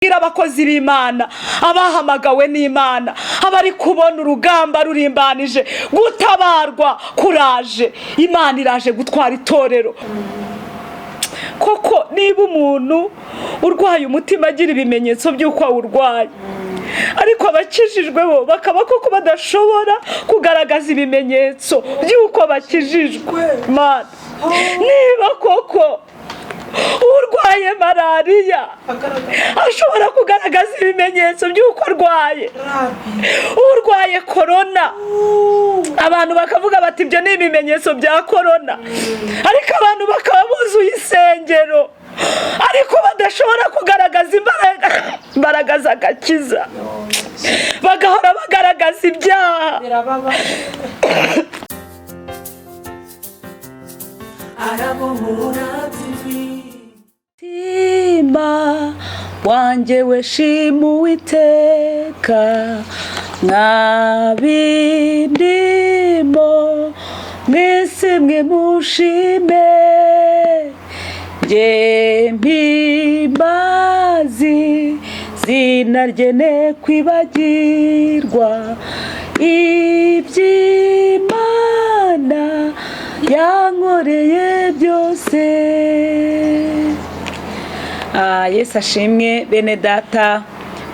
Abakozi b'Imana, abahamagawe n'Imana, abari kubona urugamba rurimbanije, gutabarwa kuraje. Imana iraje gutwara itorero koko. Niba umuntu urwaye umutima agira ibimenyetso by'uko awurwaye, ariko abakijijwe bo bakaba koko badashobora kugaragaza ibimenyetso by'uko bakijijwe. Mana, niba koko urwaye malariya ashobora kugaragaza ibimenyetso by'uko arwaye, urwaye korona abantu bakavuga bati: "Ibyo ni ibimenyetso bya korona", ariko abantu bakaba buzuye insengero ariko badashobora kugaragaza imbaraga z'agakiza, bagahora bagaragaza ibyaha. Birababaje. Arabohora TV. Mutima wanjye we, shima Uwiteka. Mwabindimo mwese mwe, mushime. Njye mpimbazi zina rye, ne kwibagirwa iby'Imana yankoreye byose. Yesu ashimwe, bene Data.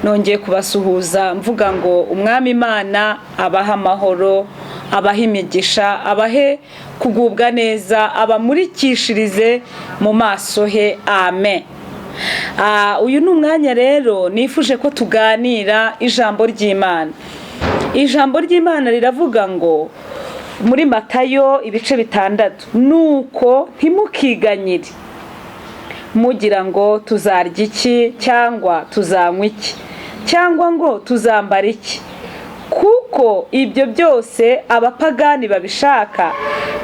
Nongeye kubasuhuza mvuga ngo Umwami Imana abahe amahoro, abahe imigisha, abahe kugubwa neza, abamurikishirize mu maso he. Amen. Uyu ni umwanya rero nifuje ko tuganira ijambo ry'Imana. Ijambo ry'Imana riravuga ngo muri Matayo ibice 6: "Nuko ntimukiganyire mugira ngo tuzarya iki, cyangwa tuzanywa iki, cyangwa ngo tuzambara iki, kuko ibyo byose abapagani babishaka,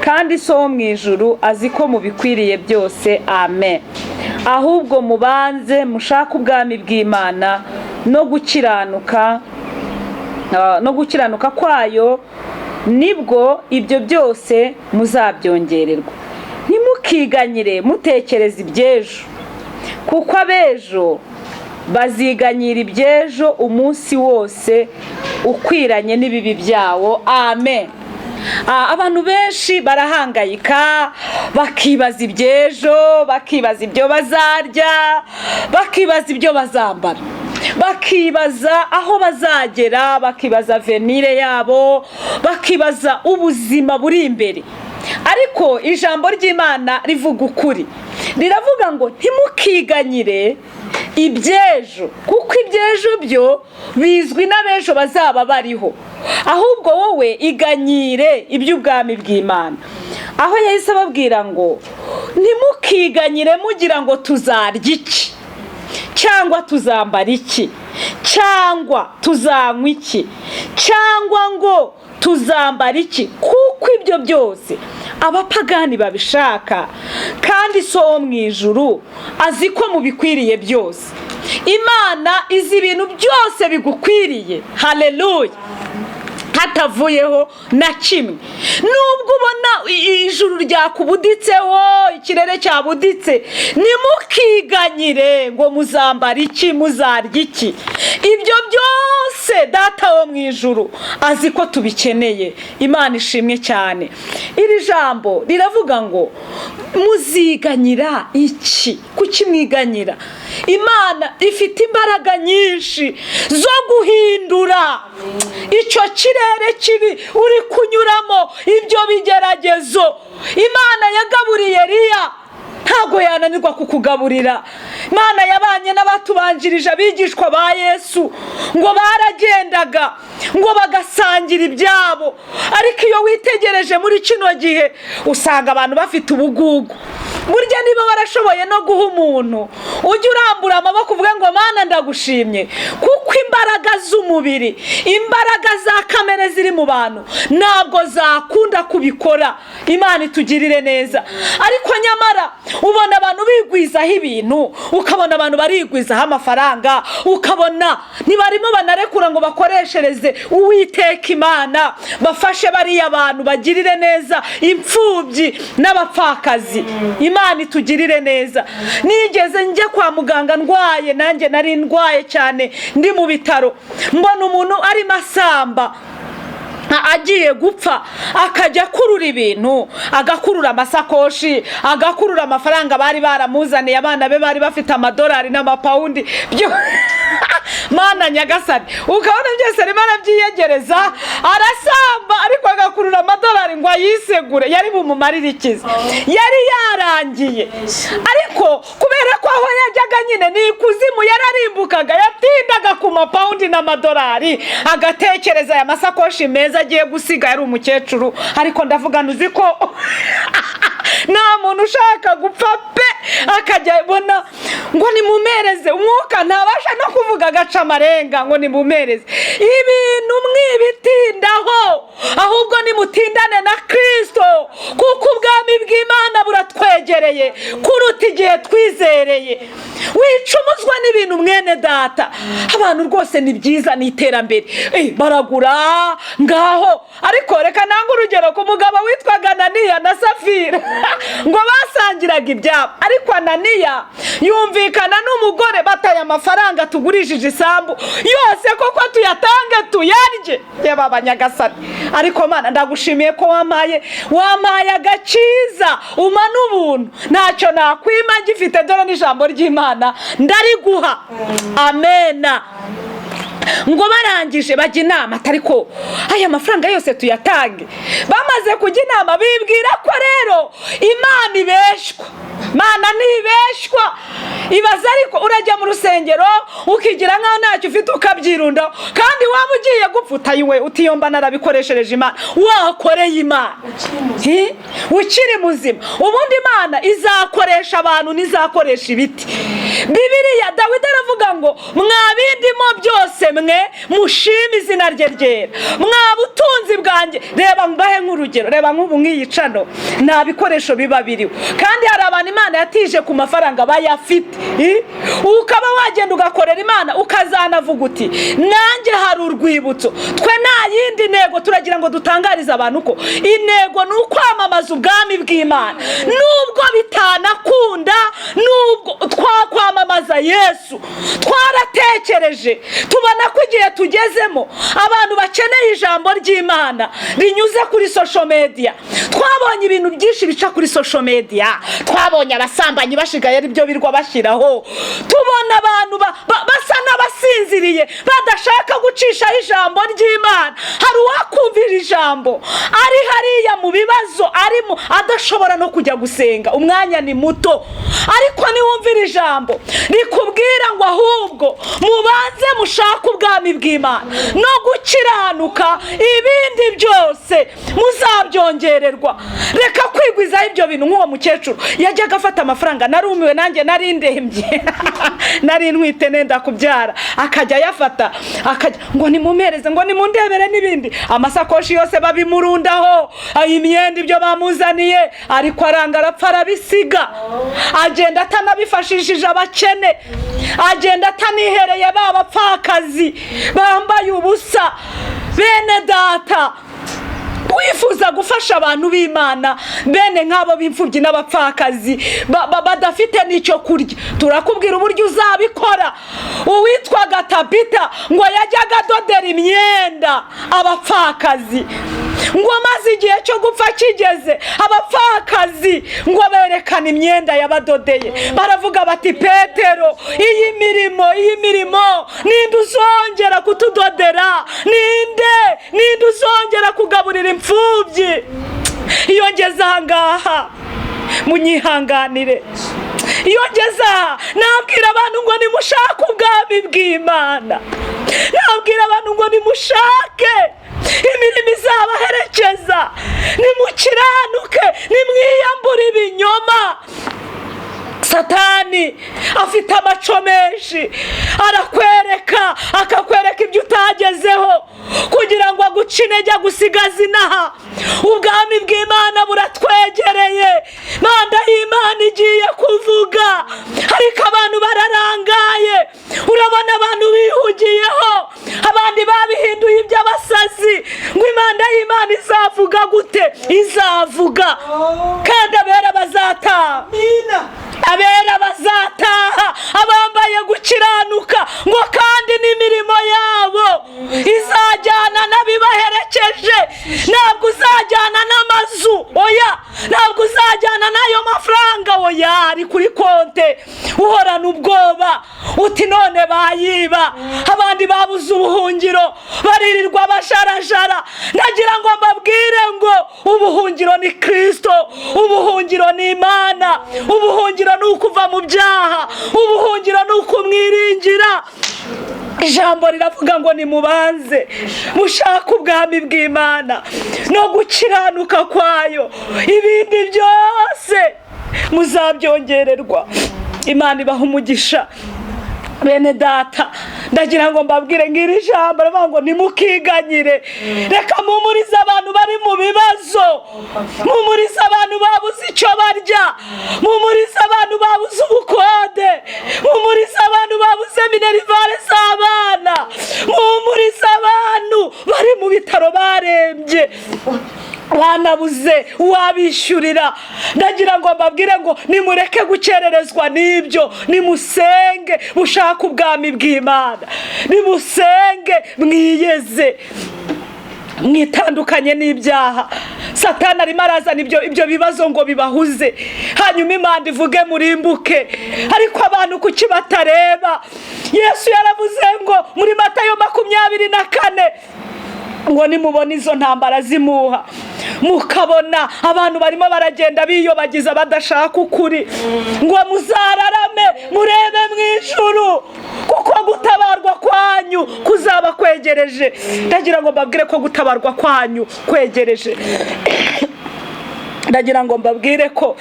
kandi So wo mu ijuru azi ko mubikwiriye byose." Amen. "Ahubwo mubanze mushake ubwami bw'Imana no gukiranuka kwayo, nibwo ibyo byose muzabyongererwa. Ntimukiganyire mutekereza iby'ejo, kuko ab'ejo baziganyira iby'ejo. Umunsi wose ukwiranye n'ibibi byawo." Amen. Abantu benshi barahangayika, bakibaza iby'ejo, bakibaza ibyo bazarya, bakibaza ibyo bazambara, bakibaza aho bazagera, bakibaza avenir yabo, bakibaza ubuzima buri imbere. Ariko ijambo ry'Imana rivuga ukuri, riravuga ngo ntimukiganyire iby'ejo, kuko iby'ejo byo bizwi n'abejo bazaba bariho. Ahubwo wowe iganyire iby'ubwami bw'Imana. Aho yahise ababwira ngo ntimukiganyire mugira ngo tuzarya iki, cyangwa tuzambara iki, cyangwa tuzanywa iki, cyangwa ngo tuzambara iki, kuko ibyo byose abapagani babishaka, kandi So wo mu ijuru azi ko mubikwiriye byose. Imana izi ibintu byose bigukwiriye, haleluya, hatavuyeho na kimwe. Nubwo ubona ijuru ryakubuditseho, ikirere cyabuditse, ntimukiganyire ngo muzambara iki, muzarya iki. Ibyo byose Data wo mu ijuru azi ko tubikeneye. Imana ishimwe cyane. Iri jambo riravuga ngo muziganyira iki? Kuki mwiganyira? Imana ifite imbaraga nyinshi zo guhindura icyo kirere kibi uri kunyuramo, ibyo bigeragezo. Imana yagaburiye Eliya, ntabwo yananirwa kukugaburira. Imana yabanye n'abatubanjirije, abigishwa ba Yesu, ngo baragendaga ngo bagasangira ibyabo. Ariko iyo witegereje muri kino gihe, usanga abantu bafite ubugugu. Burya niba warashoboye no guha umuntu, ujye urambura amaboko uvuge ngo: "Mana, ndagushimye", kuko imbaraga z'Imana ziri mu Imbaraga z'umubiri, imbaraga za kamere ziri mu bantu ntabwo zakunda kubikora. Imana itugirire neza. Ariko nyamara ubona abantu bigwizaho ibintu, ukabona abantu barigwizaho amafaranga, ukabona ntibarimo banarekura ngo bakoreshereze Uwiteka Imana, bafashe bariya bantu, bagirire neza imfubyi n'abapfakazi. Imana itugirire neza. Nigeze njya kwa muganga ndwaye, nanjye nari ndwaye cyane, ndi mu bitaro, mbona umuntu arimo asamba agiye gupfa, akajya akurura ibintu, agakurura amasakoshi, agakurura amafaranga bari baramuzaniye, abana be bari bafite amadolari n'amapawundi byo. Mana nyagasani, ukabona byose arimo arabyiyegereza, arasamba, ariko agakurura amadolari ngo ayisegure. Yari bumumarire ikizi? Yari yarangiye. Ariko kubera ko aho yajyaga nyine ni ikuzimu, yararimbukaga, yatindaga ku mapawundi n'amadolari, agatekereza aya masakoshi meza agiye gusiga. Yari umukecuru. Ariko ndavuga, uzi ko nta muntu ushaka gupfa pe, akajya abona ngo nimumereze umwuka, ntabasha no kuvuga, agaca amarenga ngo nimumereze ibintu. Mwibitindaho, ahubwo nimutindane na Kirisito, kuko ubwami bw'Imana buratwegereye kuruta igihe twizereye. Wicumuzwa n'ibintu, mwene data. Abantu rwose ni byiza, ni iterambere. Baragura ngaho. Ariko reka nange urugero ku mugabo witwaga Ananiya na Safira. Ngo basangiraga ibyabo, ariko Ananiya yumvikana n'umugore, bataye amafaranga tugurishije isambu yose koko tuyatange tuyarye. Yaba abanyagasani. Ariko Mana, ndagushimiye ko wampaye agakiza, umpa n'ubuntu, ntacyo nakwima ngifite. Dore n'ijambo ry'Imana ndariguha. Amena. Ngo barangije bajya inama, atari ko aya mafaranga yose tuyatange. Bamaze kujya inama, bibwira ko rero Imana ibeshywa. Imana ntibeshywa. Ibaza, ariko urajya mu rusengero ukigira nkaho ntacyo ufite, ukabyirundaho, kandi waba ugiye gupfa utayiwe utiyomba narabikoreshereje Imana, wakoreye Imana. Hi? Ukiri muzima. Ubundi Imana izakoresha abantu, ntizakoresha ibiti. Bibiriya, Dawidi aravuga ngo: "Mwa bindimo byose mwe, mushime izina rye ryera, mwa butunzi bwanjye." Reba mbahe nk'urugero, reba nk'ubu nk'iyi channel nta bikoresho biba biriho, kandi hari abantu Imana yatije ku mafaranga bayafite. Ukaba wagenda ugakorera Imana, ukazanavuga uti: "Nanjye hari urwibutso." Twe nta yindi ntego, turagira ngo dutangarize abantu ko intego ni ukwamamaza ubwami bw'Imana. Nubwo bitanakunda, nubwo twakwamamaza Yesu, twaratekereje tubona ko igihe tugezemo abantu bakeneye ijambo ry'Imana rinyuze kuri social media. Twabonye ibintu byinshi bica kuri social media, twabonye abasambanyi bashigaye ari byo birwa bashyiraho, tubona abantu basa n'abasinziriye, badashaka gucishaho ijambo ry'Imana. Hari uwakumvira ijambo ari hariya mu bibazo arimo, adashobora no kujya gusenga, umwanya ni muto. Ariko niwumvira ijambo rikubwira ngo: "Ahubwo mubanze mushake ubwami bw'Imana no gukiranuka, ibindi byose muzabyongererwa." Reka kwigwizaho ibyo bintu nk'uwo mukecuru yajyaga afata amafaranga. Narumiwe nanjye, nari ndembye, nari ntwite nenda kubyara, akajya ayafata, akajya ngo nimumereze, ngo nimundebere n'ibindi, amasakoshi yose babimurundaho, imyenda, ibyo bamuzaniye, ariko aranga, arapfa, arabisiga, agenda atanabifashishije abakene, agenda atanihereye ba bapfakazi bambaye ubusa. Bene data, wifuza gufasha abantu b'Imana, bene nk'abo b'imfubyi n'abapfakazi badafite n'icyo kurya, turakubwira uburyo uzabikora. Uwitwaga Tabita ngo yajyaga adodera imyenda abapfakazi, ngo maze igihe cyo gupfa kigeze, abapfakazi ngo berekane imyenda yabadodeye, baravuga bati: "Petero, iyi mirimo ninde uzongera kutudodera? Ninde uzongera kugaburira imfubyi?" Iyo ngeze aha ngaha, munyihanganire, iyo ngeze aha nabwira abantu ngo nimushake ubwami bw'Imana, nabwira abantu ngo nimushake imirimo izabaherekeza, nimukiranuke, nimwiyambure ibinyoma. Satani afite amaco menshi, arakwereka, akakwereka ibyo utagezeho kugira ngo aguce intege, agusigaze inaha. Ubwami bw'Imana buratwegereye, manda y'Imana igiye kuvuga, ariko abantu bararangaye. Urabona abantu bihugiyeho, abandi babihinduye iby'abasazi, ngo imanda y'Imana izavuga gute? Izavuga, kandi abera bazataha. Abera bazataha, abambaye gukiranuka, ngo kandi n'imirimo yabo izajyana n'abibaherekeje. Ntabwo uzajyana n'amazu, oya. Ntabwo uzajyana n'ayo mafaranga, oya. Ari kuri konte, uhorana ubwoba uti none bayiba. Abandi babuze ubuhungiro, baririrwa basharajara. Ndagira ngo mbabwire ngo ubuhungiro ni Kirisito, ubuhungiro ni Imana, ubuhungiro ni ukuva mu byaha, ubuhungiro ni ukumwiringira. Ijambo riravuga ngo nimubanze mushake ubwami bw'Imana no gukiranuka kwayo, ibindi byose muzabyongererwa. Imana ibaha umugisha, bene data. Ndagira ngo mbabwire ngiri jambo rivuga ngo ntimukiganyire. Reka mpumurize abantu bari mu bibazo, mpumurize abantu babuze icyo barya, mpumurize abantu babuze ubukode, mpumurize abantu babuze minerval z'abana, mpumurize abantu bari mu bitaro barembye, banabuze uwabishyurira. Ndagira ngo mbabwire ngo nimureke gukererezwa n'ibyo, nimusenge mushake ubwami bw'Imana, nimusenge mwiyeze, mwitandukanye n'ibyaha. Satani arimo arazana ibyo bibazo ngo bibahuze, hanyuma Imana ivuge murimbuke. Ariko abantu kuki batareba? Yesu yaravuze ngo muri Matayo 24 ngo nimubona izo ntambara zimuha, mukabona abantu barimo baragenda biyobagiza badashaka ukuri, ngo muzararame murebe mu ijuru, kuko gutabarwa kwanyu kuzaba kwegereje. Ndagira ngo mbabwire ko gutabarwa kwanyu kwegereje. Ndagira ngo mbabwire ko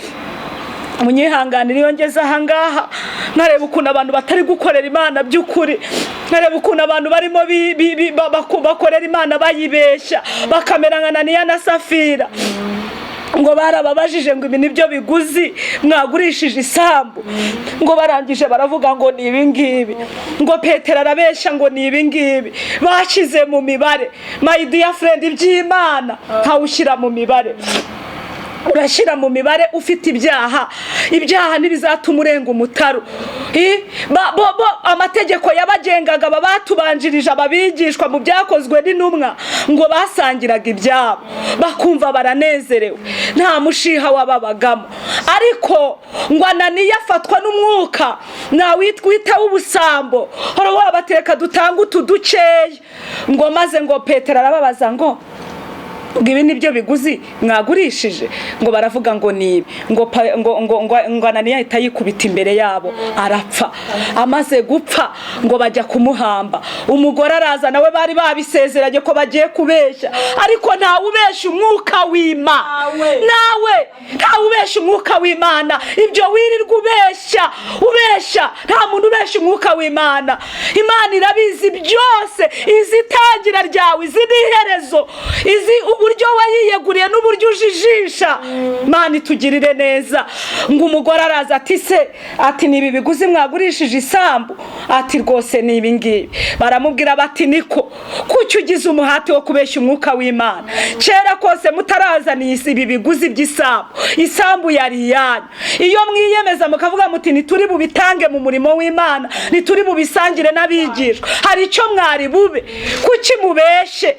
munyihanganire, iyo ngeze ahangaha nkareba ukuntu abantu batari gukorera Imana by'ukuri, nkareba ukuntu abantu barimo bakorera Imana bayibeshya, bakamera nka Ananiya na Safira, ngo barababajije ngo ibi nibyo biguzi mwagurishije isambu? Ngo barangije baravuga ngo ni ibi ngibi. Ngo Petero arabeshya ngo ni ibi ngibi bashyize mu mibare. My dear friend, iby'Imana ntawushyira mu mibare. Urashyira mu mibare ufite ibyaha, ibyaha ntibizatuma urenga umutaru. Bo amategeko yabagengaga, aba batubanjirije, ababigishwa mu Byakozwe n'Intumwa, ngo basangiraga ibyabo bakumva baranezerewe, nta mushiha wababagamo. Ariko ngo Ananiya afatwa n'umwuka nawitwita w'ubusambo, hora wabatereka dutange utu dukeya. Ngo maze ngo Petero arababaza ngo ibi nibyo biguzi mwagurishije? Ngo baravuga ngo ni ibi. Ngo Ananiya ahita yikubita imbere yabo arapfa. Amaze gupfa ngo bajya kumuhamba. Umugore araza nawe, bari babisezeranye ko bagiye kubeshya, ariko ntawe ubeshya umwuka w'Imana. Nawe ntawe ubeshya umwuka w'Imana. Ibyo wirirwa ubeshya ubeshya, nta muntu ubeshya umwuka w'Imana. Imana irabizi byose, izi itangira ryawe, izi n'iherezo, izi uburyo wayiyeguriye n'uburyo ujijisha. Imana itugirire neza. Ngo umugore araza ati se, ati ni ibi biguzi mwagurishije isambu? Ati rwose ni ibi ngibi. Baramubwira bati niko kuki ugize umuhati wo kubeshya umwuka w'Imana? Kera kose mutarazana ibi biguzi by'isambu, isambu yari iyanyu. Iyo mwiyemeza mukavuga muti ntituri bubitange mu murimo w'Imana, ntituri bubisangire n'abigishwa, hari icyo mwari bube? Kuki mubeshe?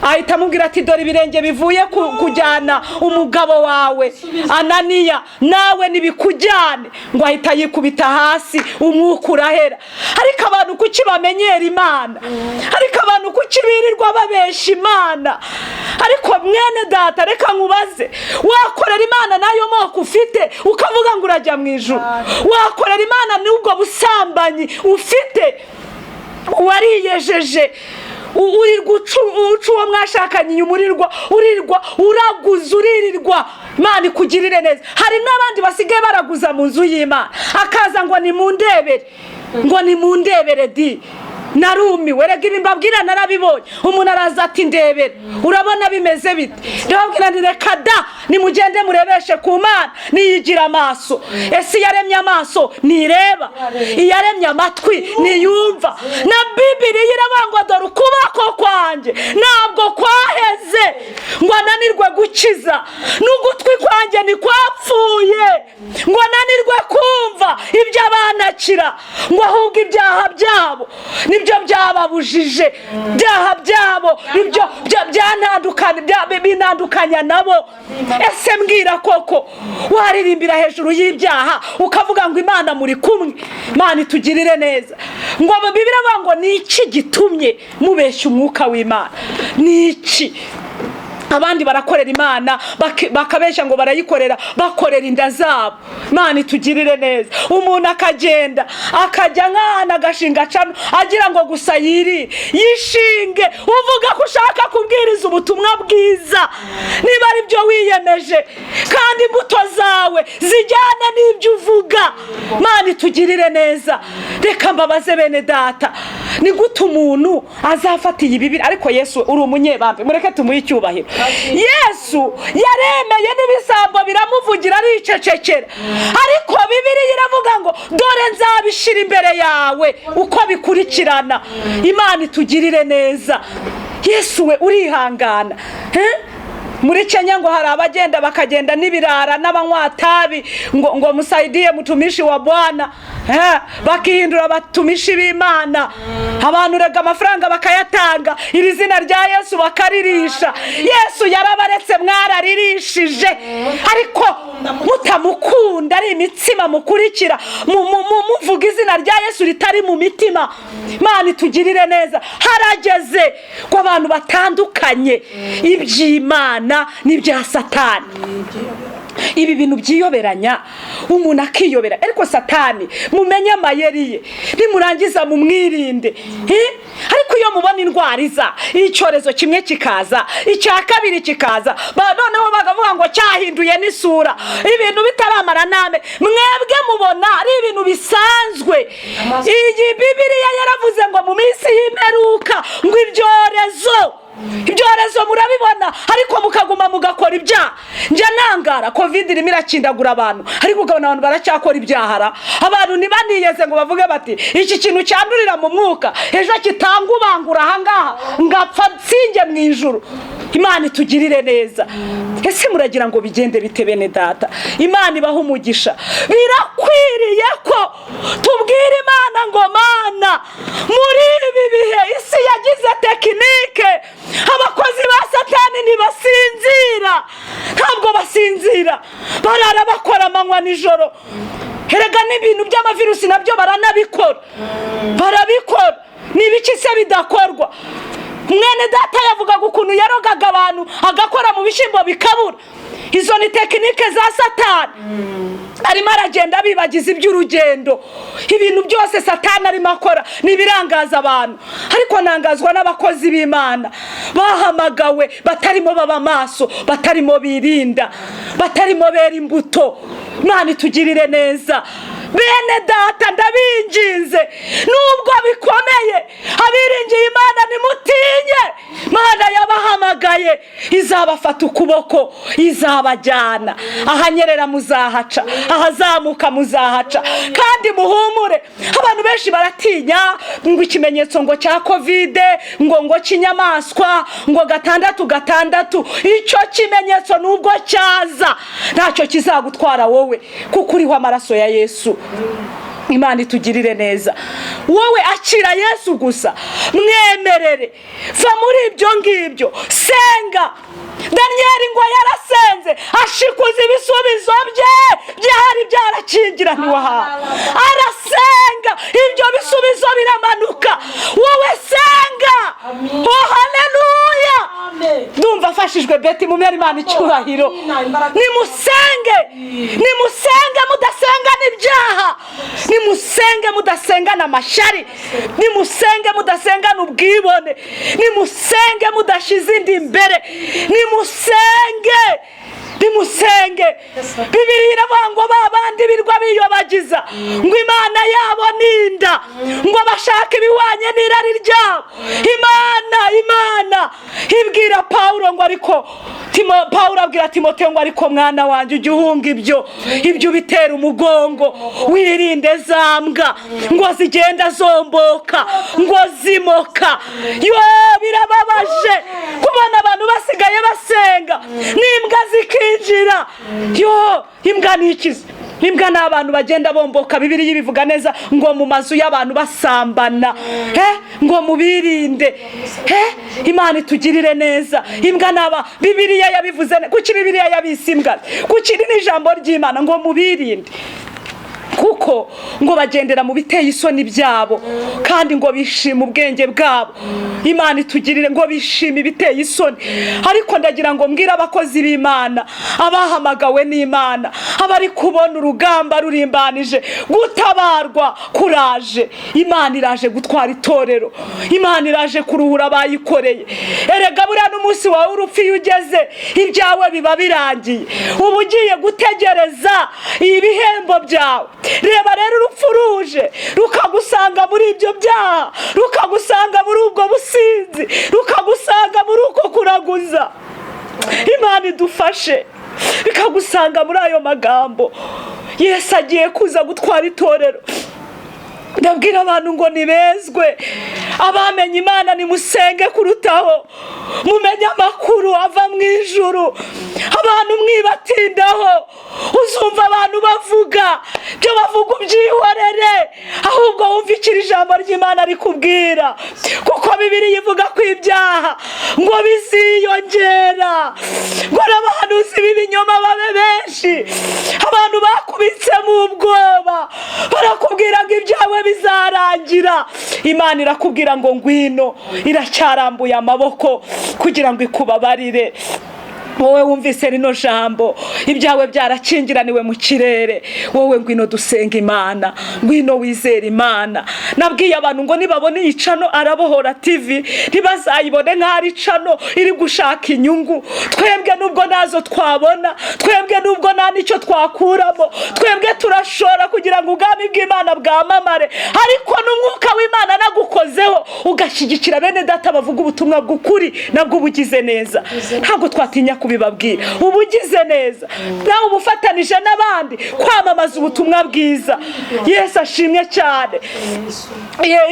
Ahita amubwira ati dore ibirenge bivuye kujyana umugabo wawe Ananiya, nawe ntibikujyane. Ngo ahita yikubita hasi, umwuka urahera. Ariko abantu kuki bamenyera Imana? Ariko abantu kuki birirwa babesha Imana? Ariko mwene data, reka nkubaze, wakorera Imana n'ayo moko ufite ukavuga ngo urajya mu ijuru? Wakorera Imana n'ubwo busambanyi ufite? Wariyejeje, urirwa uca uwo mwashakanye inyuma, urirwa uraguza, uririrwa. Imana ikugirire neza. Hari n'abandi basigaye baraguza mu nzu y'Imana, akaza ngo nimundebere, ngo nimundebere di. Narumiwe rega, ibi mbabwira narabibonye. Umuntu araza ati: "Ndebere, urabona bimeze bite?" Ndababwira nti: "Reka da, nimugende murebeshe ku Mana." Niyigira amaso. Ese iyaremye amaso ntireba? Iyaremye amatwi ntiyumva? Na Bibiriya iravuga ngo: "Dore ukuboko kwanjye ntabwo kwaheze ngo ananirwe gukiza, n'ugutwi kwanjye ntikwapfuye ngo ananirwe kumva ibyo abanakira," ngo ahubwo ibyaha byabo nibyo byababujije, ibyaha byabo nibyo binandukanya nabo. Ese mbwira koko, waririmbira hejuru y'ibyaha ukavuga ngo Imana muri kumwe? Imana itugirire neza. Ngo Bibiliya iravuga ngo: "Ni iki gitumye mubeshya umwuka w'Imana?" Ni iki? Abandi barakorera Imana bakabeshya ngo barayikorera, bakorera inda zabo. Imana itugirire neza. Umuntu akagenda akajya nk'ahantu agashinga cano agira ngo gusa yirire, yishinge. Uvuga ko ushaka kubwiriza ubutumwa bwiza, niba ari byo wiyemeje, kandi imbuto zawe zijyana n'ibyo uvuga. Imana itugirire neza. Reka mbabaze bene data, ni gute umuntu azafata iyi Bibiri? Ariko Yesu, uri umunyebambe, mureke tumuhe icyubahiro. Yesu yaremeye n'ibisambo biramuvugira, aricecekera. Ariko Bibiliya iravuga ngo: "Dore nzabishyira imbere yawe uko bikurikirana." Imana itugirire neza. Yesu we, urihangana. Eh? Muri Kenya ngo hari abagenda bakagenda n'ibirara n'abanywa-tabi ngo "Musaidie mtumishi wa Bwana." Bakihindura abatumishi b'Imana. Abantu rega amafaranga bakayatanga, iri zina rya Yesu bakaririsha. Yesu yarabaretse, mwararirishije, ariko mutamukunda, ari imitsima mukurikira, muvuga izina rya Yesu ritari mu mitima. Imana itugirire neza. Harageze ko abantu batandukanye iby'Imana n'ibya Satani. Ibi bintu byiyoberanya, umuntu akiyobera. Ariko Satani mumenye amayeri ye, nimurangiza mumwirinde. Eh? Ariko iyo mubona indwara iza, icyorezo kimwe kikaza, icya kabiri kikaza, noneho bakavuga ngo cyahinduye n'isura, ibintu bitaramara name, mwebwe mubona ari ibintu bisanzwe. Iyi Bibiliya yaravuze ngo mu minsi y'imperuka ngo ibyorezo murabibona, ariko mukaguma mugakora ibyaha. Njya nangara, COVID irimo irakindagura abantu, ariko ukabona abantu baracyakora ibyahara. Abantu ntibaniyeze ngo bavuge bati: "Iki kintu cyandurira mu mwuka, ejo kitangubangura ahangaha ngapfa nsinge mu ijuru." Imana itugirire neza. Ese muragira ngo bigende bite, bene data? Imana ibahe umugisha. Birakwiriye ko tubwira Imana ngo: "Mana, muri ibi bihe isi yagize tekinike, abakozi ba Satani ntibasinzira, ntabwo basinzira, barara bakora amanywa nijoro." Erega n'ibintu by'amavirusi nabyo baranabikora, barabikora. Ni ibiki se bidakorwa? Mwene data yavugaga ukuntu yarogaga abantu, agakora mu bishyimbo bikabura. Izo ni tekinike za Satani. Arimo aragenda bibagiza iby'urugendo. Ibintu byose Satani arimo akora ni ibirangaza abantu. Ariko nangazwa n'abakozi b'Imana bahamagawe batarimo baba maso, batarimo birinda, batarimo bera imbuto. Imana itugirire neza. Bene data, ndabinginze, nubwo bikomeye, abiringiye Imana nimutinye. Imana yabahamagaye izabafata ukuboko, izabajyana ahanyerera muzahaca, ahazamuka muzahaca, kandi muhumure. Abantu benshi baratinya ngo ikimenyetso ngo cya COVID, ngo cy'inyamaswa, ngo 666. Icyo kimenyetso nubwo cyaza ntacyo kizagutwara wowe, kuko uriho amaraso ya Yesu. Imana itugirire neza. Wowe akira Yesu gusa, mwemerere, va muri ibyo ngibyo, senga. Daniyeli ngo yarasenze, ashikuza ibisubizo bye byari byarakingiraniwe ahantu, arasenga, ibyo bisubizo biramanuka. Wowe senga. Oh, haleluya! Ndumva afashijwe. Beti, mumere Imana icyubahiro. Nimusenge, nimusenge mudasengana ibyaha, nimusenge mudasengana amashyari, nimusenge mudasengana ubwibone, nimusenge mudashyize indi imbere, nimusenge. Nimusenge. Bibiliya iravuga ngo ba bandi birwa biyobagiza ngo Imana yabo ninda, ngo bashake ibihwanye n'irari ryabo. Imana ibwira Pawulo ngo ariko Pawulo abwira Timoteyo ngo ariko mwana wanjye, ujye uhunga ibyo ubitera umugongo, wirinde za mbwa ngo zigenda zomboka, ngo zimoka. Yo, birababaje kubona abantu basigaye basenga n'imbwa zikinjira. Yo, imbwa ni ikizi? Imbwa ni abantu bagenda bomboka. Bibiliya ibivuga neza ngo mu mazu y'abantu basambana, ngo mubirinde. Imana itugirire neza. Imbwa ni aba, Bibiliya yabivuze. Kuki Bibiliya yabise imbwa? Kuki iri ni ijambo ry'Imana ngo mubirinde, kuko ngo bagendera mu biteye isoni byabo, kandi ngo bishima ubwenge bwabo. Imana itugirire, ngo bishime ibiteye isoni. Ariko ndagira ngo mbwire abakozi b'Imana, abahamagawe n'Imana, abari kubona urugamba rurimbanije, gutabarwa kuraje. Imana iraje gutwara itorero, Imana iraje kuruhura abayikoreye. Erega buriya n'umunsi wawe w'urupfu iyo ugeze, ibyawe biba birangiye, uba ugiye gutegereza ibihembo byawe. Reba rero, urupfu ruje rukagusanga muri ibyo byaha, rukagusanga muri ubwo businzi, rukagusanga muri uko kuraguza, Imana idufashe, bikagusanga muri ayo magambo. Yesu agiye kuza gutwara itorero. Ndabwira abantu ngo nibezwe. Abamenye Imana, nimusenge kurutaho, mumenye amakuru ava mu ijuru. Abantu mwibatindaho. Uzumva abantu bavuga ibyo bavuga, ubyihorere, ahubwo wumve icyo iri jambo ry'Imana rikubwira, kuko Bibiliya ivuga ko ibyaha ngo biziyongera, ngo n'abahanuzi b'ibinyoma babe benshi. Abantu bakubitsemo ubwoba, barakubwira ngo ibyawe bizarangira. Imana irakubwira ngo ngwino, iracyarambuye amaboko kugira ngo ikubabarire. Wowe wumvise rino jambo, ibyawe byarakingiraniwe mu kirere, wowe ngwino dusenga Imana, ngwino wizere Imana. Nabwiye abantu ngo nibabona iyi channel Arabohora TV, ntibazayibone nk'aho ari channel iri gushaka inyungu. Twebwe nubwo nazo twabona, twebwe nubwo nta n'icyo twakuramo, twebwe turashora kugira ngo ubwami bw'Imana bwamamare. Ariko n'umwuka w'Imana nagukozeho, ugashyigikira bene data bavuga ubutumwa bw'ukuri, nabwo ubugize neza. Ntabwo twatinya kubibabwira. Uba ugize neza, nawe uba ufatanije n'abandi kwamamaza ubutumwa bwiza. Yesu ashimwe cyane.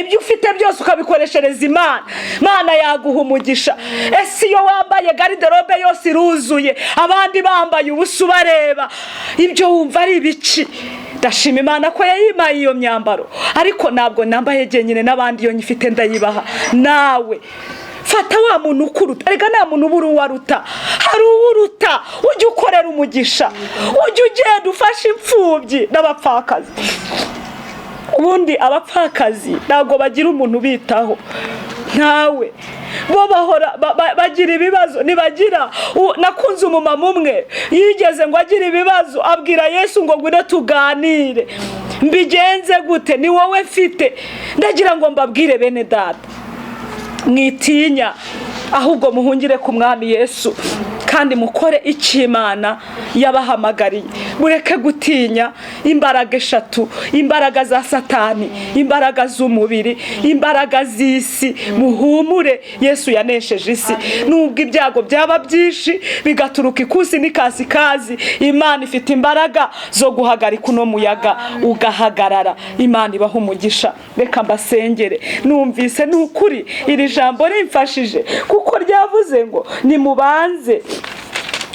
Ibyo ufite byose ukabikoreshereza Imana, Imana yaguha umugisha. Ese iyo wambaye garde-robe yose iruzuye, abandi bambaye ubusa ubareba, ibyo wumva ari ibiki? Ndashima Imana ko yayimpaye iyo myambaro, ariko ntabwo nambaye jyenyine, n'abandi iyo nyifite ndayibaha. Nawe fata wa muntu ukuruta. Erega nta muntu ubura uwo aruta, hari uwuruta. Ujya ukorera umugisha, ujya ugenda ufashe imfubyi n'abapfakazi. Ubundi abapfakazi ntabwo bagira umuntu ubitaho ntawe, bo bahora bagira ibibazo, ntibagira. Nakunze umumama umwe yigeze ngo agire ibibazo, abwira Yesu ngo ngwino tuganire, mbigenze gute? Ni wowe mfite. Ndagira ngo mbabwire bene data, mwitinya, ahubwo muhungire ku Mwami Yesu kandi mukore icyo Imana yabahamagariye. Mureke gutinya imbaraga eshatu: imbaraga za Satani, imbaraga z'umubiri, imbaraga z'isi. Muhumure, Yesu yanesheje isi. Nubwo ibyago byaba byinshi bigaturuka ikusi n'ikasikazi, Imana ifite imbaraga zo guhagarika uno muyaga ugahagarara. Imana ibaha umugisha. Reka mbasengere. Numvise ni ukuri iri jambo rimfashije, kuko ryavuze ngo nimubanze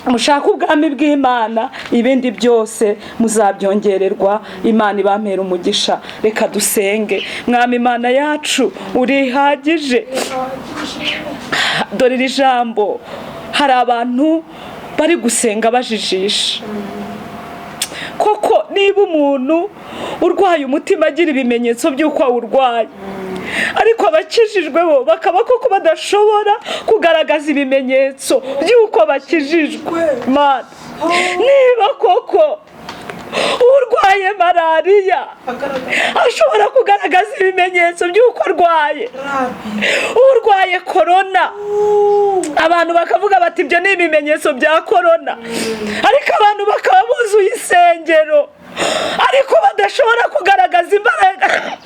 mushake ubwami bw'Imana, ibindi byose muzabyongererwa. Imana ibampera umugisha. Reka dusenge. Mwami Imana yacu, urihagije. Dore iri jambo, hari abantu bari gusenga bajijisha. Koko niba umuntu urwaye umutima agira ibimenyetso by'uko awurwaye, ariko abakijijwe bo bakaba koko badashobora kugaragaza ibimenyetso by'uko bakijijwe, Mana, niba koko Urwaye malariya ashobora kugaragaza ibimenyetso by'uko arwaye. Urwaye korona, abantu bakavuga bati ibyo ni ibimenyetso bya korona, ariko abantu bakaba buzuye isengero ariko badashobora kugaragaza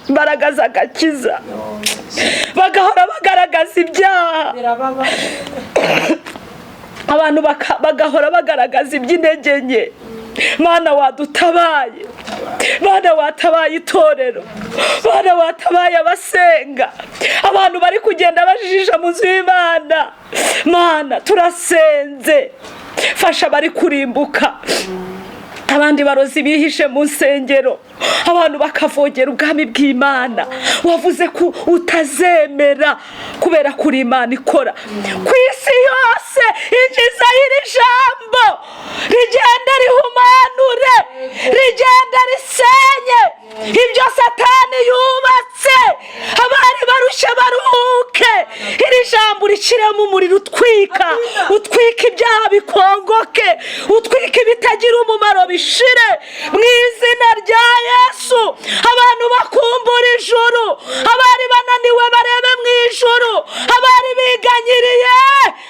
imbaraga z'agakiza, bagahora bagaragaza ibyaha. Abantu bagahora bagaragaza iby'intege nke. Mana wadutabaye, Mana watabaye itorero, Mana watabaye abasenga, abantu bari kugenda bajijisha mu nzu y'Imana. Mana, turasenze, fasha abari kurimbuka. Abandi barozi bihishe mu nsengero, abantu bakavogera ubwami bw'Imana. Wavuze ko utazemera, kubera kuri Imana ikora ku isi yose. Injiza iri jambo rigenda rihumanure, rigenda risenye ibyo Satani yubatse, abari barushye baruhuke. Iri jambo rishyiremo umuriro utwika, utwika ibyaha bikongoke, utwika ibitagira umumaro bishire mu izina rya Yesu. Abantu bakumbura ijuru, abari bananiwe barebe mu ijuru, abari biganyiriye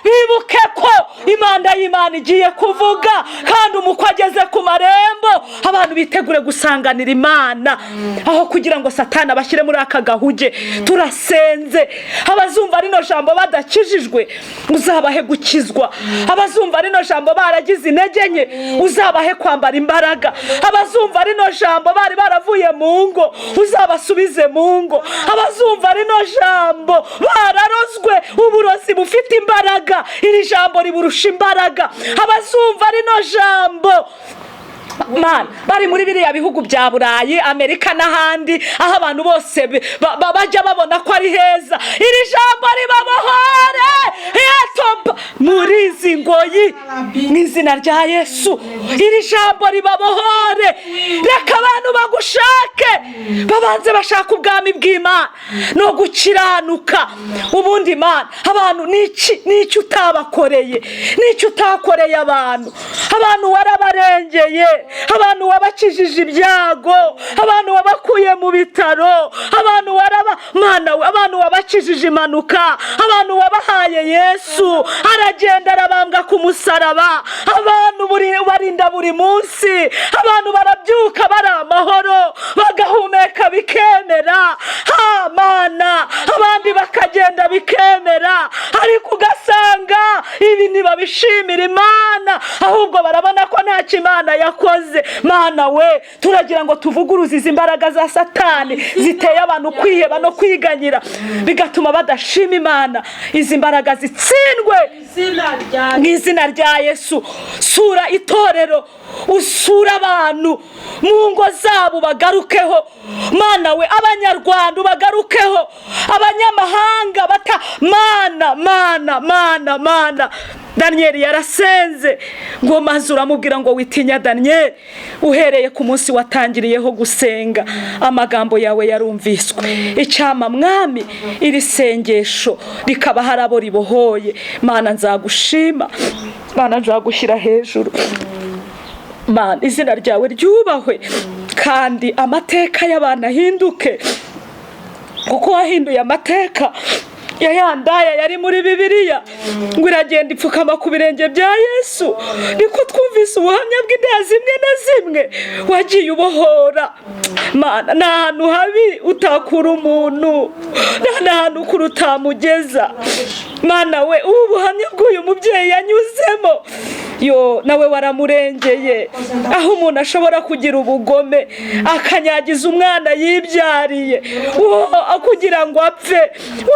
bibuke ko imanda y'Imana igiye kuvuga kandi umukwe ageze ku marembo. Abantu bitegure gusanganira Imana aho kugira ngo Satani abashyire muri aka gahuge. Turasenze, abazumva rino jambo badakijijwe uzabahe gukizwa, abazumva rino jambo baragize intege nke uzabahe kwambara imbaraga, abazumva rino jambo bari baravuye mu ngo uzabasubize mu ngo, abazumva rino jambo bararozwe uburozi bufite imbaraga iri jambo riburusha imbaraga, abazumva rino jambo, Mana, bari muri biriya bihugu bya Burayi, Amerika n'ahandi, aho abantu bose bajya babona ko ari heza, iri jambo ribabohore Etoba muri izi ngoyi mu izina rya Yesu. Iri jambo ribabohore. Reka abantu bagushake, babanze bashaka ubwami bw'Imana no gukiranuka. Ubundi Imana, abantu niki? N'icyo utabakoreye, n'icyo utakoreye abantu? Abantu warabarengeye, abantu wabakijije ibyago, abantu wabakuye mu bitaro, abantu waraba, Mana we, abantu wabakijije impanuka, abantu wabahaye Yesu aragenda arabambwa ku musaraba, abantu buri barinda buri munsi, abantu barabyuka bari amahoro, bagahumeka bikemera. Ha Mana, abandi bakagenda bikemera, ariko ugasanga ibi ntibabishimira Imana, ahubwo barabona ko ntacyo Imana yakoze. Mana we, turagira ngo tuvuguruze izi mbaraga za Satani ziteye abantu kwiheba no kwiganyira, bigatuma badashima Imana. Izi mbaraga zitsindwe mu izina rya Yesu. Sura itorero, usura abantu mu ngo zabo bagarukeho. Mana we, Abanyarwanda ubagarukeho, abanyamahanga bata. Mana, Mana, Mana, Mana, Daniyeli yarasenze ngo maze uramubwira ngo witinya Daniyeli, uhereye ku munsi watangiriyeho gusenga amagambo yawe yarumviswe. Icyama Mwami iri sengesho rikaba hari abo ribohoye, Mana nzagushima, Mana nzagushyira hejuru. Mana, izina ryawe ryubahwe kandi amateka y'abantu ahinduke, kuko wahinduye amateka ya ya ndaya yari muri Bibiliya ngo iragenda ipfukama ku birenge bya Yesu. Niko twumvise ubuhamya bw'indaya zimwe na zimwe wagiye ubohora. Mana, nta hantu habi utakura umuntu, nta n'ahantu kure utamugeza. Mana we, ubu buhamya bw'uyu mubyeyi yanyuzemo, yo nawe waramurengeye, aho umuntu ashobora kugira ubugome akanyagiza umwana yibyariye uwo kugira ngo apfe,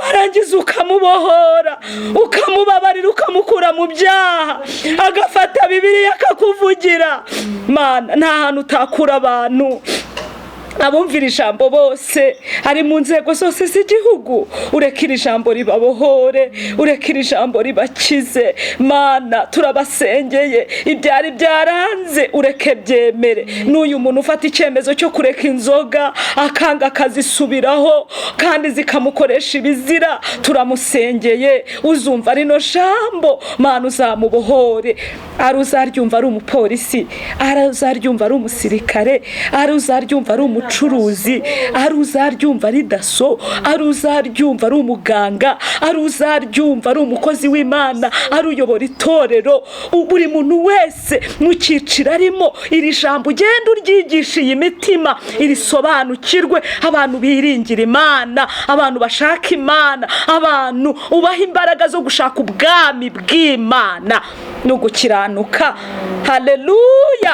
warangiza ukamubohora, ukamubabarira, ukamukura mu byaha, agafata Bibiliya akakuvugira. Mana, nta hantu utakura abantu. Abumvira ijambo bose ari mu nzego zose z'igihugu, ureke iri jambo ribabohore, ureke iri jambo ribakize. Mana, turabasengeye, ibyari byaranze ureke byemere. N'uyu muntu ufata icyemezo cyo kureka inzoga akanga akazisubiraho kandi zikamukoresha ibizira, turamusengeye. Uzumva rino jambo, Mana, uzamubohore. Ari uzaryumva ari umupolisi, ari uzaryumva ari umusirikare, ari uzaryumva ari umucuruzi, ari uzaryumva ari DASSO, ari uzaryumva ari umuganga, ari uzaryumva ari umukozi w'Imana, ari uyobora itorero, buri muntu wese mu cyiciro arimo, iri jambo ugenda uryigisha iyi mitima irisobanukirwe. Abantu biringira Imana, abantu bashaka Imana, abantu ubaha imbaraga zo gushaka ubwami bw'Imana no gukiranuka. Haleluya!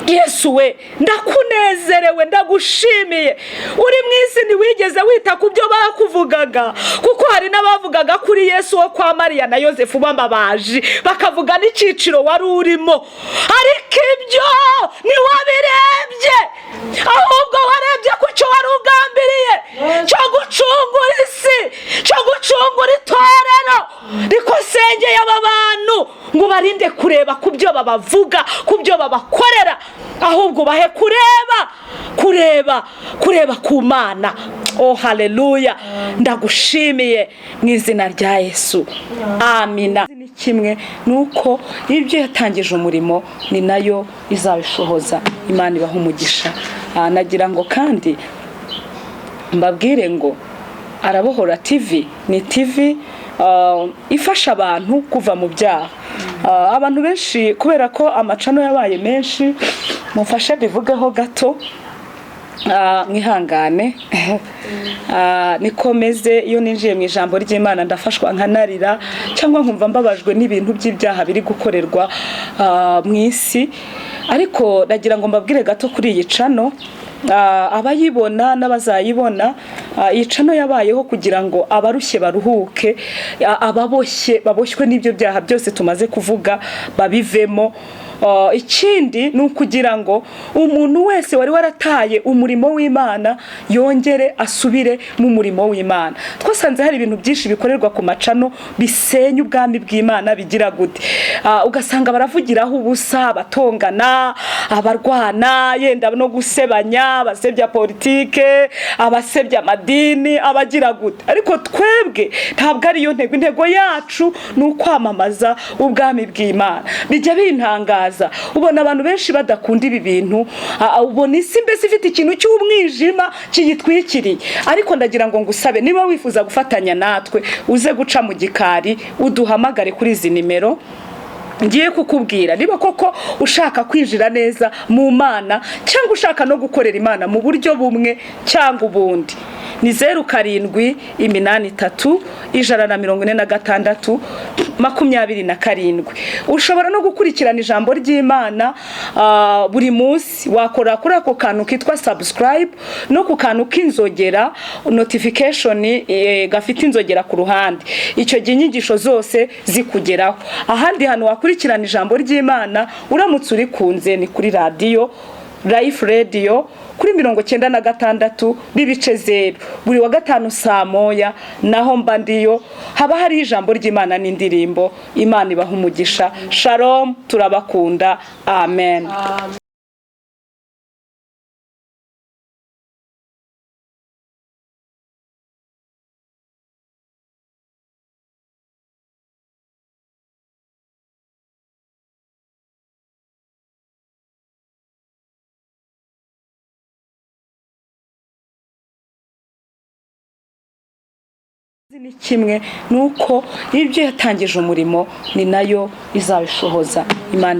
Yesu we, ndakunezerewe, ndagushimiye. Uri mu isi ntiwigeze wita ku byo bakuvugaga, kuko hari n'abavugaga kuri Yesu wo kwa Mariya na Yosefu b'amabaji, bakavuga n'icyiciro wari urimo, ariko ibyo ntiwabirebye, ahubwo warebye ku cyo wari ugambiriye cyo gucungura isi, cyo gucungura itorero. Rikosengeye aba bantu ngo barinde kureba ku byo babavuga, ku byo babakorera, ahubwo bahe kureba, kureba, kureba ku Mana. Oh, haleluya! Ndagushimiye mu izina rya Yesu, amina. Ni kimwe ni uko ibyo yatangije umurimo ni nayo izabishohoza. Imana ibaha umugisha. Nagira ngo kandi mbabwire ngo Arabohora TV ni TV ifasha abantu kuva mu byaha. Abantu benshi, kubera ko amacano yabaye menshi, mufashe bivugeho gato, mwihangane. Nikomeze. Iyo ninjiye mu ijambo ry'Imana ndafashwa nkanarira cyangwa nkumva mbabajwe n'ibintu by'ibyaha biri gukorerwa mu isi. Ariko nagira ngo mbabwire gato kuri iyi channel, abayibona n'abazayibona. Iyi channel yabayeho kugira ngo abarushye baruhuke, ababoshye baboshywe n'ibyo byaha byose tumaze kuvuga babivemo. Ikindi ni ukugira ngo umuntu wese wari warataye umurimo w'Imana yongere asubire mu murimo w'Imana. Twasanze hari ibintu byinshi bikorerwa ku macano bisenya ubwami bw'Imana, bigira gute? Ugasanga baravugiraho ubusa, batongana, abarwana, yenda no gusebanya, abasebya politike, abasebya amadini, abagira gute. Ariko twebwe ntabwo ariyo ntego. Intego yacu ni ukwamamaza ubwami bw'Imana. Bijya bintangaza, ubona abantu benshi badakunda ibi bintu, ubona isi mbese ifite ikintu cy'umwijima kiyitwikiriye. Ariko ndagira ngo ngusabe, niba wifuza gufatanya natwe, uze guca mu gikari uduhamagare kuri izi nimero ngiye kukubwira, niba koko ushaka kwinjira neza mu Mana cyangwa ushaka no gukorera Imana mu buryo bumwe cyangwa ubundi. Ni 0783 146 27. Ushobora no gukurikirana ijambo ry'Imana buri munsi. Wakora kuri ako kantu kitwa subscribe no ku kantu k'inzogera, notification, gafite inzogera ku ruhande. Icyo gihe inyigisho zose zikugeraho. Ahandi hantu wakurikirana ijambo ry'Imana uramutse urikunze ni kuri radiyo Life Radio kuri 96.0, buri wa gatanu saa moya, naho mba ndiyo, haba hari ijambo ry'Imana n'indirimbo. Imana ibaha umugisha. Shalom, turabakunda. Amen. Ni kimwe ni uko ibyo yatangije umurimo ni nayo izabishohoza. Imana.